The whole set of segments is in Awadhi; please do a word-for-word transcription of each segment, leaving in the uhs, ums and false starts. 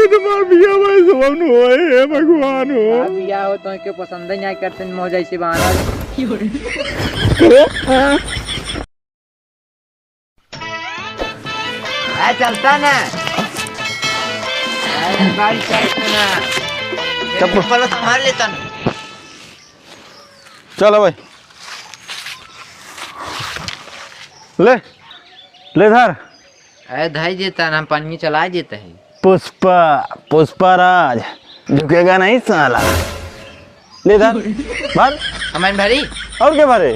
तुम्हार बिया भाई सुबह नु होए, हे भगवान हो। का बिया हो, तो के पसंद ही नहीं करते, मौजा इसे बहाना। आ, चलता ना। अरे, बारी चलता ना। चप्पल। चप्पल संभाल लेता ना। चल भाई। ले, ले धर। अरे, धई देता ना, हम पानी चला देते हैं। पुष्पा, पुष्पा राज, झुकेगा नहीं साला। ले धर, भर। हमारे भरी? और के भरे?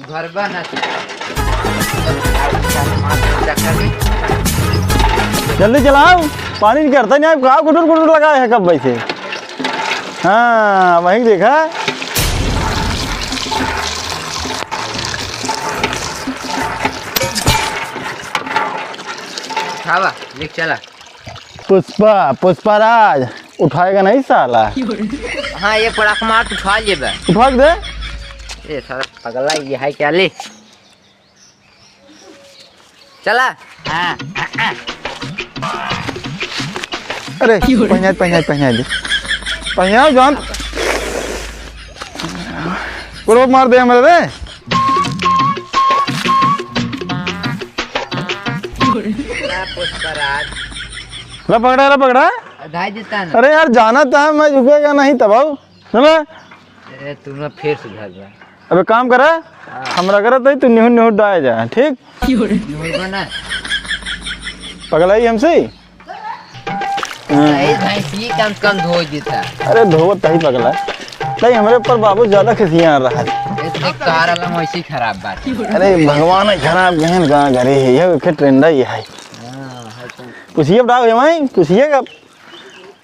भरबा ना। जल्दी चलाओ, पानी निकलता नहीं, आप का गुटुर गुटुर लगाए हैं कब वैसे? हाँ, वहीं देखा। खावा, लिख चला। पुष्पा, पुष्पा राज, उठाएगा नहीं साला। हाँ, ये पड़ाक मार, तू उठा लेबे। उठा के दे। ए, साला पगला, ये है क्या? ले। चला। हाँ, हाँ, हाँ। अरे, पहना, पहना, पहना दे। पहना जान। पूरा मार दे हमारे रे। ना पुष्पराज। ला पकड़ा, ला पकड़ा। धाई देता ना। अरे यार, जाना था मैं झुकेगा नहीं तब आओ। सुना? अरे, तू ना फिर सुधर जा। अबे काम करा, हाँ। हमरा करत है, तू निहुर निहुर डाय जा, ठीक? निहुर बना। पगलाई हमसे? हाँ। भाई, भैंसी कम से कम धो देता। अरे, धोवत तही पगला। तही हमरे ऊपर बाबू ज्यादा खिसिया रहा है। ये देख, तोहार अलम वैसे ही खराब बात है। अरे, भगवान है, खराब गहन कहाँ करे है, ये के ट्रेंडा ये है। हाँ, है तो। कुछ ये बताओ, ये माई, कुछ ये का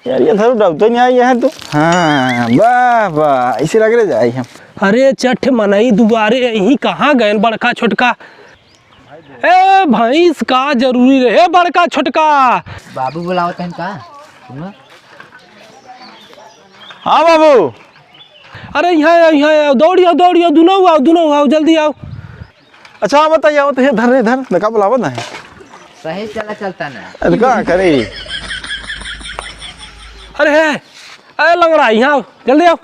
यार, ये धरू डरते नहीं आई है तो। हाँ, वाह, वाह, इसे लग रहे जाए हम। अरे चट्ठ मनई दुआरे, यहीं कहाँ गए बड़का छोटका? ए, भैंस का जरूरी रहे बड़का छोटका। बाबू बुलावत हैं का? सुनो। हाँ बाबू। अरे यहाँ आओ, यहाँ आओ, दौड़ी आओ, दौड़ी आओ, दुनो आओ, दुनो आओ, जल्दी आओ। अच्छा, आवत है, आवत है, धर रे, धर, देखा बुलावत है। सही चला चलता ना। अरे का करे? अरे है, अरे लंगड़ा, यहाँ आओ, जल्दी आओ।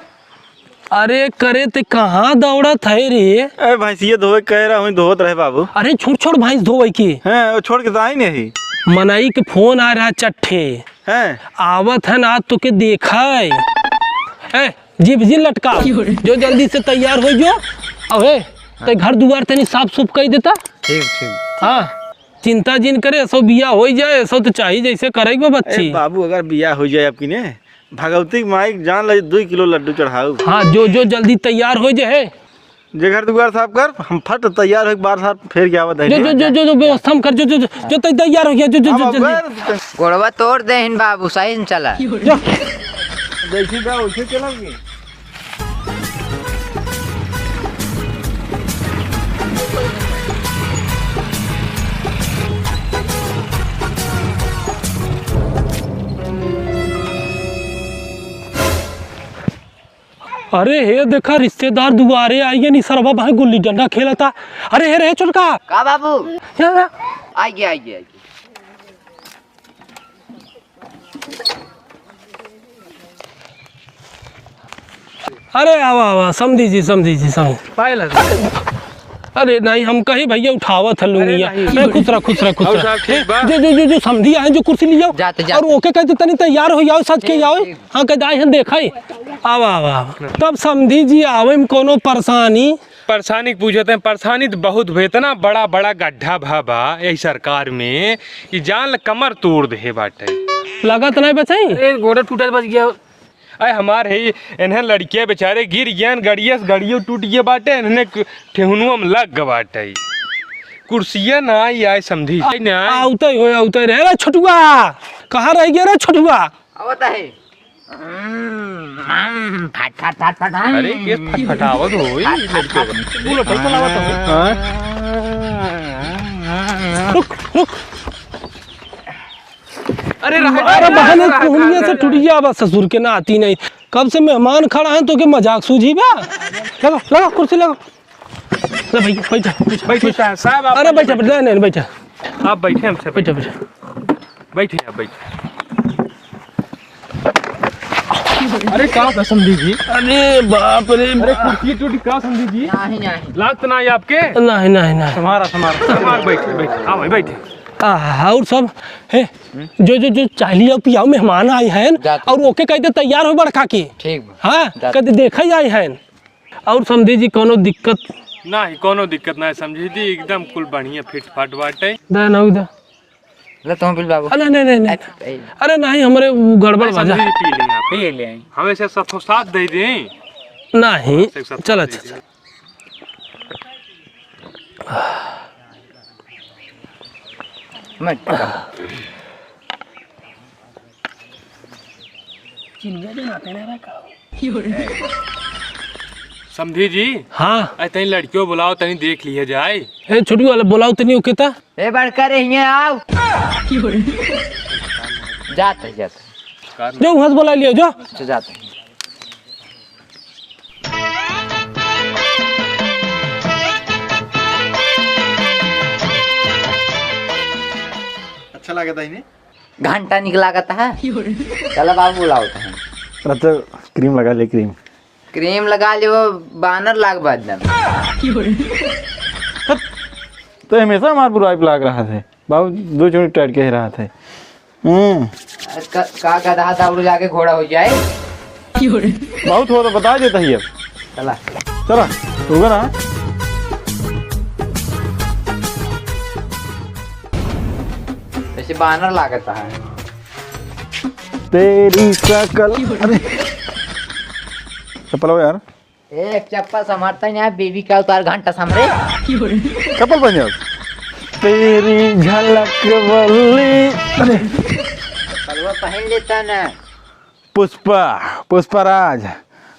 अरे करे ते कहाँ दौड़त है रे? अरे भैंसिया धोवे कह रहा हूँ, धोवत रहे बाबू। अरे छोड़, छोड़ भैंस धोवे की। हैं, वो छोड़ के तो आई नहीं। मनई के फोन आ रहा चट्ठे। हैं? आवत है ना तो के देखा है। ए, जीभ जिन लटकाओ। जो जल्दी से तैयार हो जो। अबे, ते घर दुआर तनी साफ सुफ कई देता। ठीक, ठीक। हाँ, चिंता जिन करे, ऐसो बिया होई जाए, ऐसो तो चाही जैसे करे के बा बच्ची। ए बाबू, अगर बिया हो जाए आपकी ने, भगवती के माई के जान ले, दुई किलो लड्डू चढ़ाऊ। हाँ, जो, जो जल्दी तैयार हो जाए। जे घर दुआर साफ कर, हम फट तैयार हो, एक बार साथ फेर के आवत है। जो, जो, जो, जो, जो व्यवस्था हम कर, जो, जो, जो, जो तै-, तैयार हो गया, जो, जो, जो, अब जल्दी। अगर गोड़वा तोड़ दे हिन बाबू, सही से चला। जो। जैसी बा, वैसे चलेंगे। अरे हे देखा, रिश्तेदार दुआरे आई गए, नी सरवा भाई गुल्ली डंडा खेलता। अरे हे रे छोटका। का बाबू? यहाँ, यहाँ। आइए, आइए, आइए। अरे आवा, आवा, समधी जी, समधी जी, समधी। पाए लगा। अरे नहीं, हम कही भैया उठावत है लुंगिया। अरे नहीं। ए, खुश रह, खुश रह, खुश और रह। साहब ठीक बा? जो, जो, जो, जो समधी आए, जो कुर्सी लियाओ। जाते, जाते। और ओके कहते तनी तैयार हो जाओ, सच के ठीक, जाओ। ठीक। हाँ, कहते आए हैं, देखा ही। आवा, आवा, आवा। तब समधी जी आवे में कोनो परेशानी? परेशानी के पूछत हैं, परेशानी तो बहुत भे, इतना बड़ा बड़ा गड्ढा भा बा यही सरकार में कि जान ल कमर तोड़ दे बाटे। लगत नहीं बचाई? अरे गोड़ा टूटत बच गया। अरे हमार है, इन्हें लड़किया बेचारे गिर गया, गड़िया से गड़ियो टूट गया बाटे, इन्हें क-, ठेहुनुआ में लग गया बाटे। कुर्सिया ना आई आए समधी। आ, ना आई। आउते हो, आउते रहे। अरे छोटुआ, कहाँ रह गया रे छोटुआ? आवत है। हम्म, हम्म, फट, फट, फट, फट, हम्म। अरे, केस फटफटावत हो, ई फट, फट, लड़के फट। बा। बुलेट चलावत हो। हाँ? रुक, रुक। अरे, रहा, अरे, रहा, बहन, रहा, कोहनिया रहा, से रहा। टूट गया बा, ससुर के नाती नहीं। कब से मेहमान खड़ा है, तो के मजाक सूझी बा? लगा, लगा, कुर्सी लगा। ले भैया, बैठा, बैठा, बैठिए बैठा। साहब, साहब, आप अरे, बैठा, बैठा, नहीं, नहीं, बैठा। आप बैठे, हमसे बैठा, बैठा। बैठे आप, बैठे। अरे का बा समधी जी? अरे बाप रे अरे बाप। कुर्सी टूटी का समधी जी? नहीं, नहीं। लागत ना है आपके? नहीं, नहीं, नहीं। हमारा, हमारा। हमारा बैठे, बैठे। हाँ भाई, बैठे। आह, और सब, हे, जो, जो, जो चाय लियाओ, पियाओ, मेहमान आए हैं, जाते। और ओके कह दे तैयार हो बड़का के। ठीक बा। हाँ, जाते। कह दे देखा ही आए हैं। और समधी जी, कोनो दिक्कत? नहीं, कोनो दिक्कत नहीं समधी जी, एकदम कुल बढ़िया फिट फाट बाटे। दे ना, दे। ले तुम बिल बाबू। अरे, नहीं, नहीं, नहीं। अरे, अरे, नहीं, हमरे उ गड़बड़ नहीं, बा जा। समधी जी, पी लें आप। पी लें। हमें से सब साथ दे दें। नहीं, एक साथ चल, दे अच्छा, दें। चल। मैं चिन्हबे तो ना तेने रे का। समधी जी। हाँ। अरे तनी लड़कियों बुलाओ, तनी देख लिया जाए। ए, छोटू वाला बुलाओ तनी ओके ता। ए, बड़का रे, हियाँ आओ। जात है, जात है। जो वहाँ से बुला लिया, जो। अच्छा, जात है। अच्छा लागत है इन्हें? घंटा निक लागत है। चला बाबू, बुलाओ तो हम। अच्छा, क्रीम लगा ले, क्रीम। क्रीम लगा ले, वो बानर लाग बा एकदम। तो हमेशा हमार बुराई पे लाग रहा है बाबू, दो चुनी टाइट के रहा है। हम्म। अरे का, का गधा दौड़ जाके घोड़ा हो जाए। बहुत हो तो बता देता ही अब। चला। चला, होगा ना। वैसे बानर लागत है। तेरी शकल, अरे। चप्पल हो यार। ए, चप्पल संभारता ही नहीं, बेबी का उतार घंटा सामने। चप्पल पहन जाओ। तेरी झलक बल्ली। अरे। चप्पलवा पहन लेता ना। पुष्पा, पुष्पराज,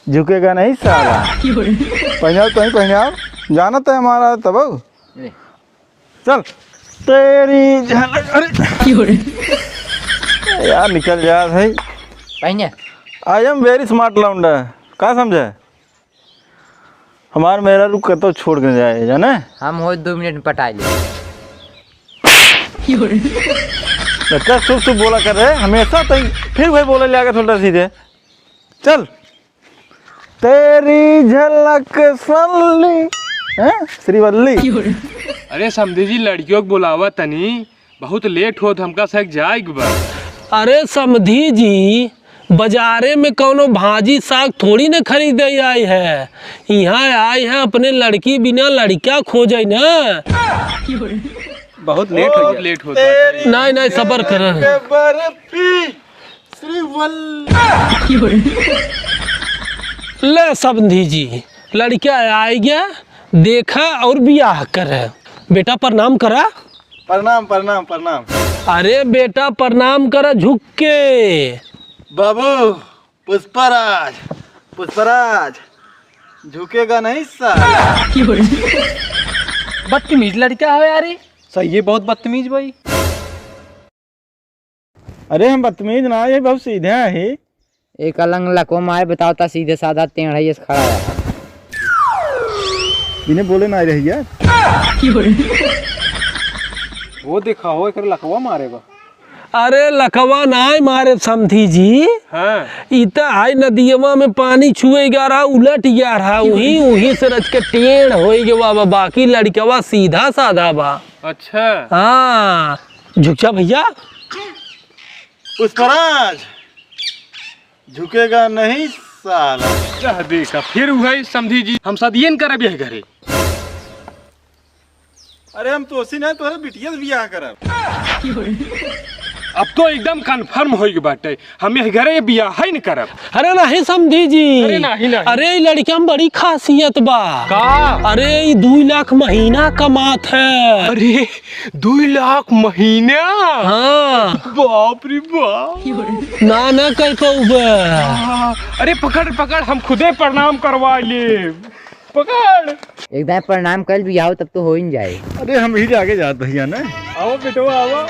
झुकेगा नहीं साला। पहन जाओ, तुम पहन जाओ। जाना तो हमारा तब। ले। चल। तेरी झलक, अरे। यार, निकल जा भाई। पहन जा। I am very smart लौंडा। का समझे? हमार मेहरारू कतौ छोड़ के जाए, जाने? हम हो दो मिनट में पटाई ले। बच्चा शुभ शुभ बोला कर रहे, हमेशा तो फिर वही बोले ले आके थोड़ा सीधे। चल। तेरी झलक सल्ली, हैं? श्रीवल्ली। अरे समधी जी, लड़कियों के बुलावा तनी। बहुत लेट होत, हमका सक जाए के बा। अरे समधी जी, बाजारे में कौनो भाजी साग थोड़ी न खरीदे आए हैं, यहाँ आए हैं अपने लड़की बिना लड़का खोजे न। बहुत लेट हो गया। लेट होता है। नहीं, नहीं, सबर कर। बर्फी, श्रीवल्ली। ले समधी जी, लड़का आए गया, देखा और बियाह करे। बेटा प्रणाम करा। प्रणाम, प्रणाम, प्रणाम। अरे बेटा, प्रणाम करा झुक के। बाबू, पुष्पराज, पुष्पराज, झुकेगा नहीं साला। बदतमीज लड़का है यार ये। सही है, बहुत बदतमीज भाई। अरे हम बदतमीज ना, ये बहुत सीधे हैं। एक अलंग लकवा मारे बताओ ता, सीधे साधा टेढ़ा ही खड़ा है। इन्हें बोले ना रही यार। वो देखा हो, एक लकवा मारे बा। अरे लकवा नाय मारे समधी जी। हाँ। ई त आई नदियवा में पानी छुए गया रहा, उलट गया रहा, उही, उही से रच के टेढ़ होई गवा बा, बाकी लड़कवा सीधा साधा बा। अच्छा। हाँ, झुक जा भैया। पुष्पराज, झुकेगा नहीं साला। कह दे का, फिर उहे समधी जी, हम शादिये न करब यह घरे। अरे हम तोसी नहीं, तोहरे बिटिया से बियाह करब। अब तो एकदम confirm होई के बाटे, हम यह घरे बियाह ही न करब। अरे नहीं समधी जी। अरे नहीं, नहीं। अरे ई लड़किया में बड़ी खासियत बा। का? अरे ई दुई लाख महीना कमात है। अरे दुई लाख महीना? हाँ। बाप रे बाप। ना, ना कह पउबे। हाँ, अरे पकड़, पकड़, हम खुदे प्रणाम करवा लेब। पकड़। एक दाईं प्रणाम कर भी आओ, तब तो हो ही न जाए। अरे हम ही जाके जात भैया ना। आओ बेटवा, आओ।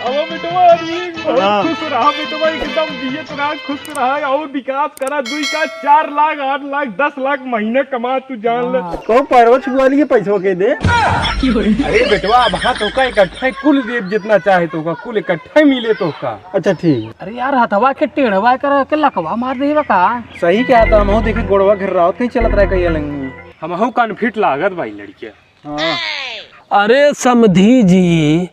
अब बेटवा, अरे, बहुत हाँ। खुश रहा बेटवा, एकदम जियत रहा, खुश रहा, और विकास करा, दुई का चार लाख, आठ लाख, दस लाख महीने कमा, तू जान ले। हाँ। तो पैरवा छुआ लिए, पैसवा के दे। अरे बेटवा, अब हाँ तोका इकट्ठा ही कुल दे, जितना चाहे तोका, कुल इकट्ठा ही मिले तोका। अच्छा, ठीक। अरे यार, हथवा के टेढ़वा कर के लकवा मार देबा का? सही कहा था, हमहू देखे गोड़वा घेरावत कहीं चलत रहे कहिया लंगी। हमहू कनफिट लागत भाई लड़किया। हाँ। अरे समधी जी,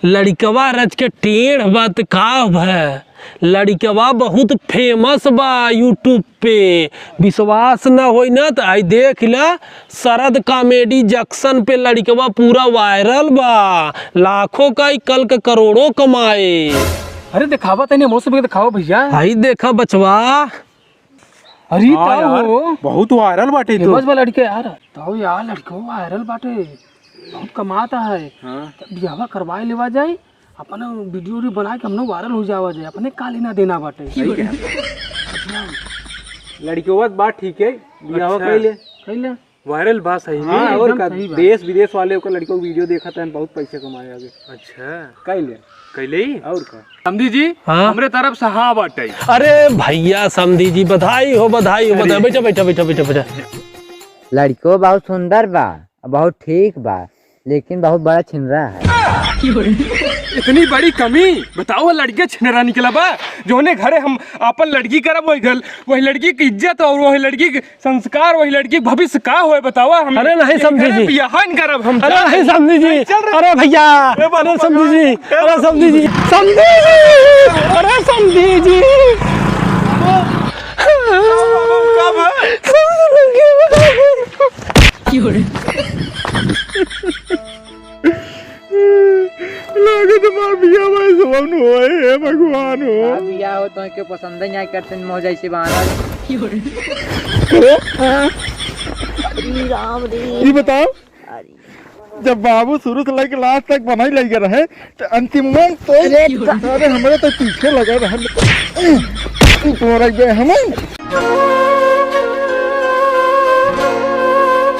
लड़िकवा रच के टेढ़ बा त का भय? लड़िकवा बहुत famous बा YouTube पे। विश्वास न होई न त आई देख ला, शरद Comedy Junction पे लड़िकवा पूरा viral बा। लाखों का ई कल के करोड़ों कमाए। अरे देखावा तनी, हमरो सबके देखावा भैया। आई देखा बचवा। अरे हाँ ताऊ यार, हो। बहुत viral बाटे तो। Famous बा लड़के यार। ताऊ यार, लड़को viral बाटे, बहुत कमाता है। हाँ। त बियाहवा करवाए लेवा जाई, अपना video उडियो बनाए के हमनो viral हो जावा जाए, अपने का लेना देना बाटे। सही कहा। लड़िकवा बात ठीक है, बियाहवा अच्छा। कइले। कइले। Viral बा सही में। हाँ, और एकदम का, सही बात। देश विदेश वाले ओकर लड़िकवा के video देखत हैं, बहुत पैसे कमाए आगे। अच्छा। कइले। कइले ही? और का? समधी जी, हाँ? हमरे तरफ से हाँ बाटे। अरे भैया समधी जी, बधाई हो, बधाई हो, अरे। बधाई। बैठा, बैठा, बैठा, बैठा, बैठा। लड़िको बहुत सुंदर बा, बहुत ठीक बा, लेकिन बहुत बड़ा छिनरा है। इतनी बड़ी कमी? बताओ, लड़िके छिनरा निकला बा? जोने घरे हम आपन लड़की करब, वही घर, वही लड़की की इज्जत और वही लड़की के संस्कार, वही लड़की के भविष्य का होए, बतावा हम। अरे नहीं समधी जी। बियाह न करब हम। अरे नहीं समधी जी। चल रे। अरे भैया। ए बाबू, अरे समधी जी। अरे समधी जी। समधी जी। अरे समधी जी। कब है? लागत हमार बियाह भाई सबन होए, हे भगवान हो। का बियाह हो, तोहके पसंद ही नहीं करते, मौजा से बाहर। अरे, हाँ। अरे राम रे। ये बताओ, अरे। जब बाबू शुरू से लेके last तक बनाई लगे रहे, तो अंतिम में तो अरे, अरे, हमरे तो पीछे लगा रहे। तू तो रह गए हमें।